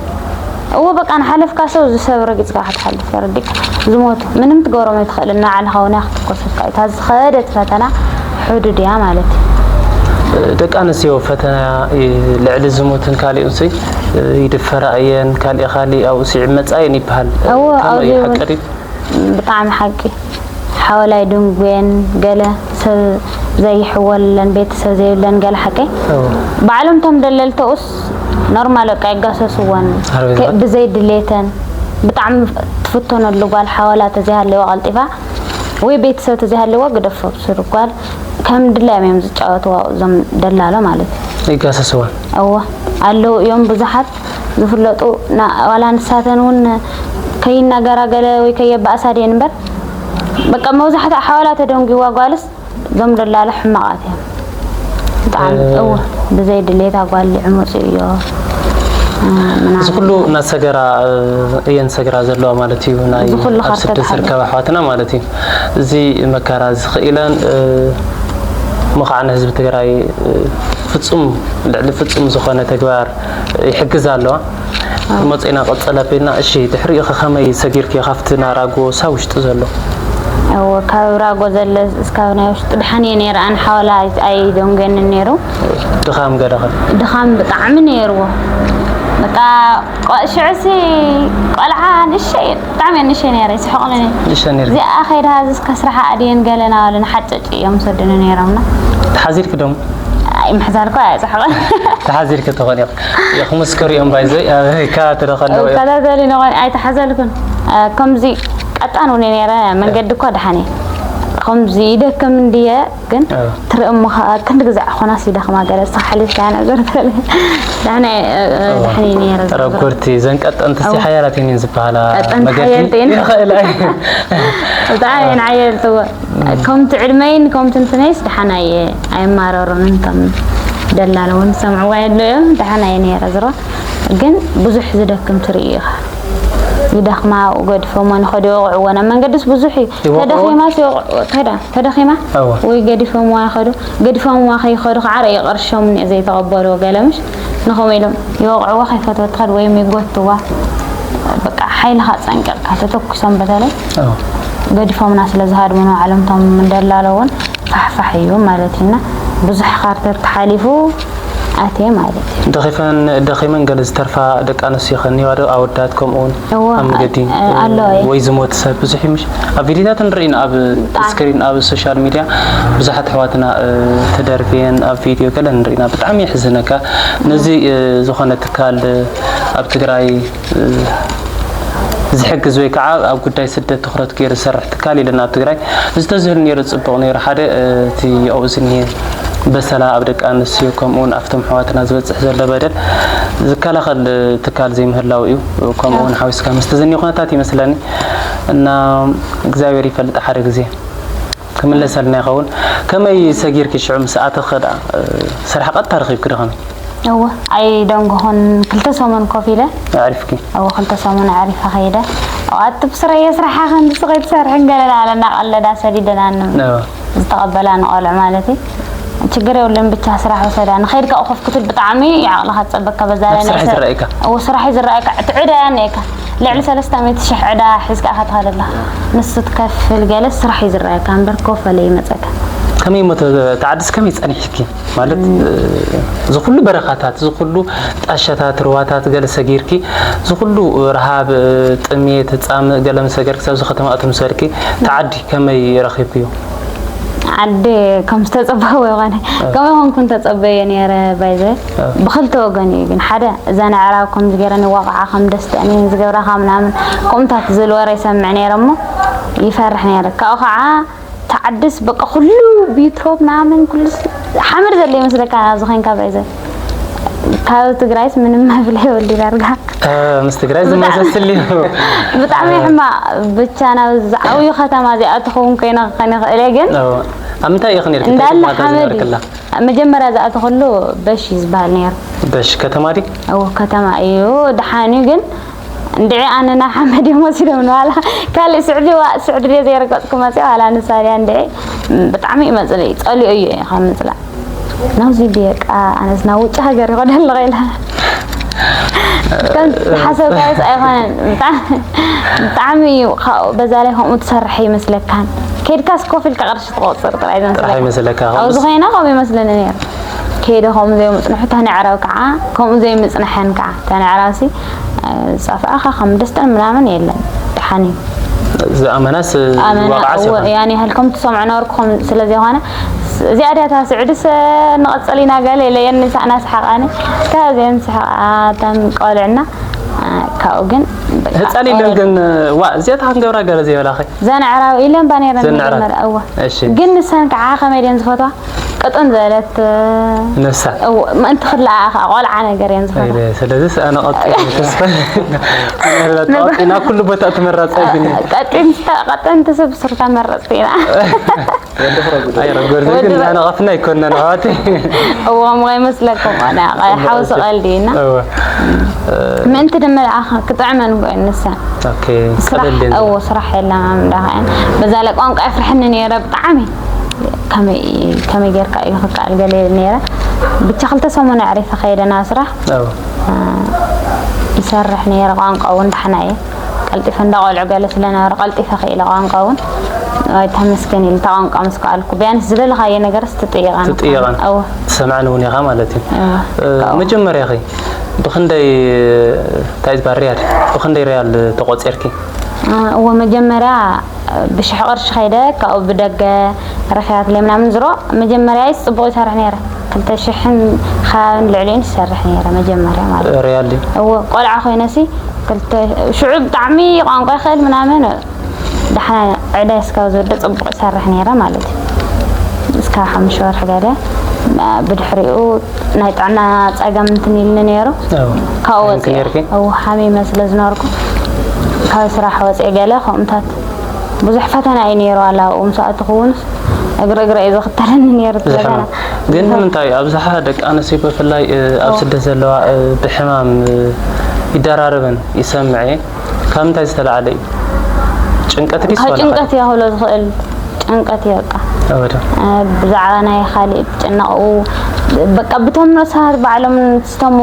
እዎ በቃ ንሓለፍካ ሰው እዚ ሰብ ረጊፅካ ክትሓልፍ ተረዲእካ ዝሞቱ ምንም ትገብሮም ኣይትኽእልን። ንባዕልኻ እውን እያ ክትኮሰካ እታ ዝኸደት ፈተና ሕዱድ እያ ማለት እዩ። ደቂ ኣንስትዮ ፈተና ልዕሊ ዝሞትን ካሊኡን ሲ ይድፈራ እየን፣ ካሊእ ካሊእ ኣብኡ ሲ ይመፃ እየን ይበሃል። እዎ፣ ከመይ ኣብዚ እዩ እውን ሓቂ ድዩ? ብጣዕሚ ሓቂ ሓወላይ ድንጉየን ገለ ሰብ ዘይሕወለን ቤተሰብ ዘይብለን ገለ ሓቀይ እዎ። ባዕሎም ቶም ደለልተኡስ ኖርማል በቃ ይጋሰስወን ዓረብ ከ- ይዛት? ብዘይድሌተን ብጣዕሚ ትፍተነሉ ጓል ሓወላ ተዘይሃለዋ ቀልጢፋ ወይ ቤተሰብ ተዘይሃለዋ ግደፎ ብስሩ ጓል ከም ድላዮም እዮም ዝጫወትዋ እዞም ደላሎ ማለት እዩ። ይጋሰስወን። እወ ኣለዉ እዮም ብዙሓት ዝፍለጡ ና- ዋላ ንሳተን እውን ከይናገራ ገለ ወይ ከየባእሳ ድየን እምበር በቃ መብዛሕትኣ ሓዋላ ተደንጊዋ ጓልስ እዞም ደላሎ ሕማቓት እዮም ብጣዕሚ እ- እወ ብዘይ ድሌታ ጓል ይዕመፁ እዮ እ፣ ምናምን። እዚ ኩሉ እናሰገራ እ፣ እየን ሰግራ ዘለዋ ማለት እዩ ናይ እዚ ኩሉ ኣብ ካርተት ስደት ሓደ። ዝርከባ ኣሕዋትና ማለት እዩ። እዚ መከራ እዚ ክኢለን እ፣ እሞ ከዓ ንህዝቢ ትግራይ እ፣ ፍፁም ልዕሊ ፍፁም ዝኾነ ተግባር ይሕግዝ ኣለዋ። ክመፁ ኢና ቀፀል ኣቢልና። እሺ ድሕሪኡ ከ ከመይ ሰጊርክዮ ካብቲ ናራ ጎሳ ውሽጢ ዘሎ? እወ ካብ ራጎ ዘለ እስካብ ናይ ውሽጢ ድሓን እየ ነይረ ኣነ ሓወላ ኣይደንገንን ነይሩ። ድኻም ገለኸ? ድኻም ብጣዕሚ ነይርዎ በቃ ቆ- ሽዑሲ ቆልዓ ንእሸይ ብጣዕሚ እየ ንእሸይ ነይረ ይስሕቑኒ። ንእሸ ነይርኪ? እዚኣ ከይዳ ሃዚ እስከ ስራሓ ኣድየን ገለ ናበሉ ንሓጨጭ እዮም ሰድኑ ነይሮምና። ተሓዚርኪ ዶም? ኣይምሕዛልኳ ኣይፅሕቕን። ተሓዚርኪ ተኾን ኢኹ። ክምስክር እዮም ባይዘይ ኣብ ከባቢ ትረኸ ኣለዉ እዮም። ተዳደሊ ነኾን ኣይተሓዘልኩን። እ፣ ከምዚ ቀጣን እውን ነይረ መንገዲ እኳ ደሓን እየ። ከምዚ ይደክም እንድየ ግን እ። ትርኢ እሞ ከዓ ክንዲ ግዛዕ ኾናስ ይደኽማ ገለ እስኻ ሓሊፍካ ነገር ትብል። ደሕና እየ፣ እ፣ እ፣ ደሕን እየ ነይረ ዝሮ ዝሮ። ረጎርቲ ዘን ቀጠንቲ ሲ ኣዎ። ሓያላት እየን ዝበሃላ ቀጠንቲ መገዲ ሓየልቲ እየን። ይኽእላ እየን። ብጣዕሚ እየን ሓየልቲ እወ። ከምቲ ዕድመይን ከምቲ እንትነይስ ደሓና እየ ኣይማረሩንን ከም ደላለ እውን ዝሰምዕዋ የለ እዮም ደሓና እየ ነይረ ዝሮ ግን ብዙሕ ዝደክም ትርኢ ኢኻ ይደኽማ ገድፎሞ ንኸዲ ይወቕዕዎ ናብ መንገድስ ብዙሕ እዩ ይወቕዕዎ? ተደኺማስ ይወቕዕዎ ከዳ ተደኺማ እወ። ወይ ገዲፎምዋ ይኸዱ ገዲፎምዋ ከይኸዱ ከዓ ርእይ ቅርሾም እኒኦ ዘይተቐበልዎ ገለ ምሽ ንኸምኡ ኢሎም ይወቕዕዋ ከይፈትወ ትኸድ ወይም ይጎትዋ በቃ ሓይልኻ ፀንቂቕካ ተተኩሶም በተለይ እወ። ገዲፎምና ስለ ዝሃድሙ ንባዕሎም እቶም እንደላሎ እውን ፋሕፋሕ እዩ ማለት እዩና ብዙሕ ካርተት ተሓሊፉ ኣትየ ማለት እዩ። ደኺፈን ደኺመን ገለ ዝተርፋ ደቂ ኣንስትዮ ከኒዋ ዶ ኣወዳት ከምኡ እውን እወ፣ ኣብ መገዲ እ፣ ኣለዋ እየ። ወይ ዝሞት ሰብ ብዙሕ እዩ ምሽ ኣብ ቪዲዮታት ንርኢ ኢና ኣብ ብጣዕሚ። ስክሪን ኣብ ሶሻል ሚድያ ብዙሓት ኣሕዋትና እ፣ ተደርፍየን ኣብ ቪዲዮ ገለ ንርኢ ኢና። ብጣዕሚ የሕዝነካ። ነዚ እ፣ ዝኾነ ትካል እ፣ ኣብ ትግራይ እ፣ ዝሕግዝ ወይ ከዓ ኣብ ጉዳይ ስደት ትኹረት ገይሩ ዝሰርሕ ትካል የለን ኣብ ትግራይ። እዚ ተዝህሉ ነይሩ ፅቡቕ ነይሩ። ሓደ እ፣ እቲ ኣብኡ ዝኒሄ በሰላ ኣብ ደቂ ኣንስትዮ ከምኡውን ኣብቶም ኣሕዋትና ዝበፅሕ ዘሎ በደል ዝከላኸል ትካል ዘይምህላው እዩ። ከምኡ እውን ሓዊስካ ምስቲ ዝኒ ኩነታት ይመስለኒ እና እግዚኣብሔር ይፈልጥ ሓደ ግዜ ክምለሰልና ይኸውን። ከመይ ሰጊርኪ ሽዑ ምስ ኣተኸ ደኣ ስራሕ ቀጥታ ረኺብኪ ዶ ከመይ? እወ ኣይደንጎኹን ክልተ ሰሙን ኮፍ ኢለ ኣዕሪፍኪ? እወ ክልተ ሰሙን ኣዕሪፈ ከይደ። ኣዋት ብስረየ ስራሓ ከምዚ ስኸይ ትሰርሕን ገለ ዳለ እናቐለዳ ሰዲደናኒ ዝተቐበላ ንቆልዑ ማለት እዩ። ችግር የብሉን ብቻ ስራሕ ውሰዳ ንኸይድ ካብኡ ኮፍ ክትብል ብጣዕሚ ይዓቕልኻ ትፀበካ በዛ ኣብ ላይ ስራሕ ናይ ሰብ- ዝረኣየካ? እዎ ስራሕ እዩ ዝረኣየካ እቲ ዕዳ ያኒኤካ ልዕሊ ሰለስተ ሚእቲ ሽሕ ዕዳ ሒዝካ ኢኻ ትኸደላ ንሱ ትከፍል ገለ ስራሕ እዩ ዝረኣየካ እምበር ኮፈለ ይመፀካ ከመይ እሞ ተ- ተዓድስ ከመይ ጸኒሕኪ ማለት እ፣ እዚ ኩሉ በረኻታት እዚ ኩሉ ጣሻታት ርዋታት ገለ ሰጊርኪ እዚ ኩሉ ረሃብ እ፣ ጥሜት ጻምእ ገለ ምሰገርኪ ኣብዚ ከተማ እቶም ሰድኪ ተዓዲ ከመይ ረኺብክዮ? ዓዲ ከም ዝተጸበዎ ይኾነ ከመይ ኾንኩ እንተጸበዮ ነይረ ባይዘ ብክልተ ወገን እዩ ግን ሓደ እዛ ንዕራብ ከም ዝገረኒ ዋቕዓ ከም ደስተኒ ዝገብራኻ ምናምን ከምታት ዝብል ወረ ይሰምዕ ነይረ እሞ ይፈርሕ ነይረ ካብኡ ከዓ ተዓድስ በቃ ኩሉ ቢትሮ ምናምን ኩሉ ሓመድ ዘለ ይመስለካ ናብዚ ኸንካ ባይዘ ካብ ትግራይስ ምንም መፍለ ይወልድ ዳርጋ ምስ ትግራይ ዝመሳስል እዩ። ብጣዕሚ ሕማቕ ብቻ ናብ ዝዓብዩ ከተማ እዚኣ ትኸውን ኮይነ ክኸን ይኽእል እየ ግን ኣብ ምንታይ ኢኺ ነርኪ? እንዳለ ሓመድ እዩ መጀመርያ ዝኣተኸሉ በሽ እዩ ዝበሃል ነይሩ። በሽ ከተማ ድዩ? እዎ ከተማ እዩ። ደሓን እዩ ግን እንድዒ ኣነ ናብ ሓመድ እዮም ወሲዶም ንባላ ካልእ ስዕዲ ዋ ስዕዲ ድየ ዘይረገፅኩ መፅእ ዋላ ንሳ ድያ እንድዒ ብጣዕሚ እዩ መፅልኢ ፀሊኦ እዩ ካብ ምፅላእ ናብዚ ብየቃ ኣነስ ናብ ውጭ ሃገር ይኸደ ኣለኸ ኢላ ከም ዝሓሰብካዮስ ኣይኮነን ብጣዕሚ እዩ ካብኡ በዛ ላይ ከምኡ ትሰርሐ ይመስለካን ከይድካስ ኮፍ ኢልካ ቅርሺ ትቆፅር ጥራይ ጥራሕ ዝመስለካ ይመስለካ ኣብዚ ኮይና ከምኡ ይመስለኒ ነይሩ ከይደ ከምኡ ዘይምፅንሑ ተነዕረብ ከዓ ከምኡ ዘይምፅንሐን ከዓ ተነዕራሲ ዝፀፍዐኻ ከም ደስተን ምናምን የለን ደሓን እዩ ዝኣመናስ ኣመና ዋቕዓስ እወ ይኾን ያን ያህል ከም ትሰምዑ ነበርኩ ከም ስለ ዘይኾነ እዚኣ ድያ እታ ስዕድስ ንቐፅል ኢና ገለ ኢለ የን ንሳእና ስሓቓኒ እታ እዚአን ስሓቓተን ቆልዕና ካብኡ ግን በቃ ህፃን ኢለን ኦረዲ። ግን ዋ እዚኣታ ክንገብራ ገለ ዘይበላኸ ዘን ኣዕራብ ኢለን ባኔረን ዘን ኣዕራብ። መጀመርያ እወ እሺ ግን ንሰን ከዓ ከመይ ድየን ዝፈትዋ ቅጥን ዝበለት ነሳ እወ ምእንቲ ክለኣ ከዓ ቆልዓ ነገር እየን ዝፈትዋ ስለዚ ኣነ ቀጥታ ተስፋ ኢና ኩሉ ቦታ ትመራፀ ግን ቀጢን ቀጠንቲ ሰብ ስርታ መረፅቲ ኢና ኣይረጎድ ግን ኣነ ቀፍና ኣይኮነን ኣዋቲ እዎም ወይ መስለኩም ኣነ ሓውሲ ቀልዲ ኢና እወ ምእንቲ ድማ ደኣ ክጥዕመን ጎ ንሰን ኦኬ ስራሕ ቀለል እዎ ስራሕ የለና እንዳኸን በዛ ላይ ቋንቋ የፍርሕኒ ነይረ ብጣዕሚ ከመይ ከመይ ጌርካ እዩ ክከኣል ገለ ነይረ ብቻ ክልተ ሰሙን ኣዕሪፈ ከይደ ናብ ስራሕ እወ ይሰርሕ ነይረ ቋንቋ እውን ዳሕና እየ ቀልጢፈ እንዳ ቆልዑ ገለ ስለነበረ ቀልጢፈ ክኢለ ቋንቋ እውን ኣይ ተመስገን ኢሉ እታ ቋንቋ ምስ ከኣልኩ ቢያንስ ዝደለኻዮ ነገርስ ትጥይቐን ትጥይቐን። እወ ትሰምዐን እውን ኢኻ ማለት እዩ እወ እ፣ መጀመርያ ኸ ብኽንደይ እንታይ ዝበሃል ሪያል ብኽንደይ ሪያል ተቆፂርኪ እዎ መጀመርያ ብሽሕ ቅርሺ ከይደ ካብኡ ብደገ ረኪባትለይ ምናምን ዝሮ መጀመርያ ይስ ፅቡቅ ይሰርሕ ነይረ ክልተ ሽሕን ከባብን ልዕሊኡን ይሰርሕ ነይረ መጀመርያ ማለት እዩ። ሪያል ድዩ? እዎ ቆልዓ ኮይነሲ ክልተ ሽዑ ብጣዕሚ ቋንቋ ይኽእል ምናምን ዳሕና ዕዳይ እስካብ ዝወደ ፅቡቅ ይሰርሕ ነይረ ማለት እዩ። እስካብ ሓሙሽተ ወርሒ ገለ ብድሕሪኡ ናይ ጥዕና ፀገም እንትን ኢልኒ ነይሩ። ኣዎ። ካብኡ ሓሚምኪ ወፂአ ነይርኪ? እዎ ሓሚመ ስለ ዝነበርኩ ካብ ስራሕ ወፂአ ገለ ከምኡታት ብዙሕ ፈተና እዩ ነይሩ ኣላ ኣብኡ ምስ ኣተኹ እውን እግሪ እግሪ እዩ ዝኽተለኒ ነይሩ እቲ ብዙሕ ፈተና። ሕማም። ግን ንምንታይ ኣብዝሓ ደቂ ኣንስትዮ ብፍላይ እ፣ ኣብ ኣዎ። ስደት ዘለዋ እ፣ ብሕማም እ፣ ይደራረበን ይሰምዐ ካብ ምንታይ ዝተላዕለ እዩ? ጭንቀት ድዩ ካብ ስለ ጭንቀት እያ ክብሎ ዝኽእል ጭንቀት እየ በቃ ኣበደ እ፣ ብዛዕባ ናይ ካሊእ ጨነቕኡ በቃ ብቶም ነብሳት ባዕሎም ዝተሙ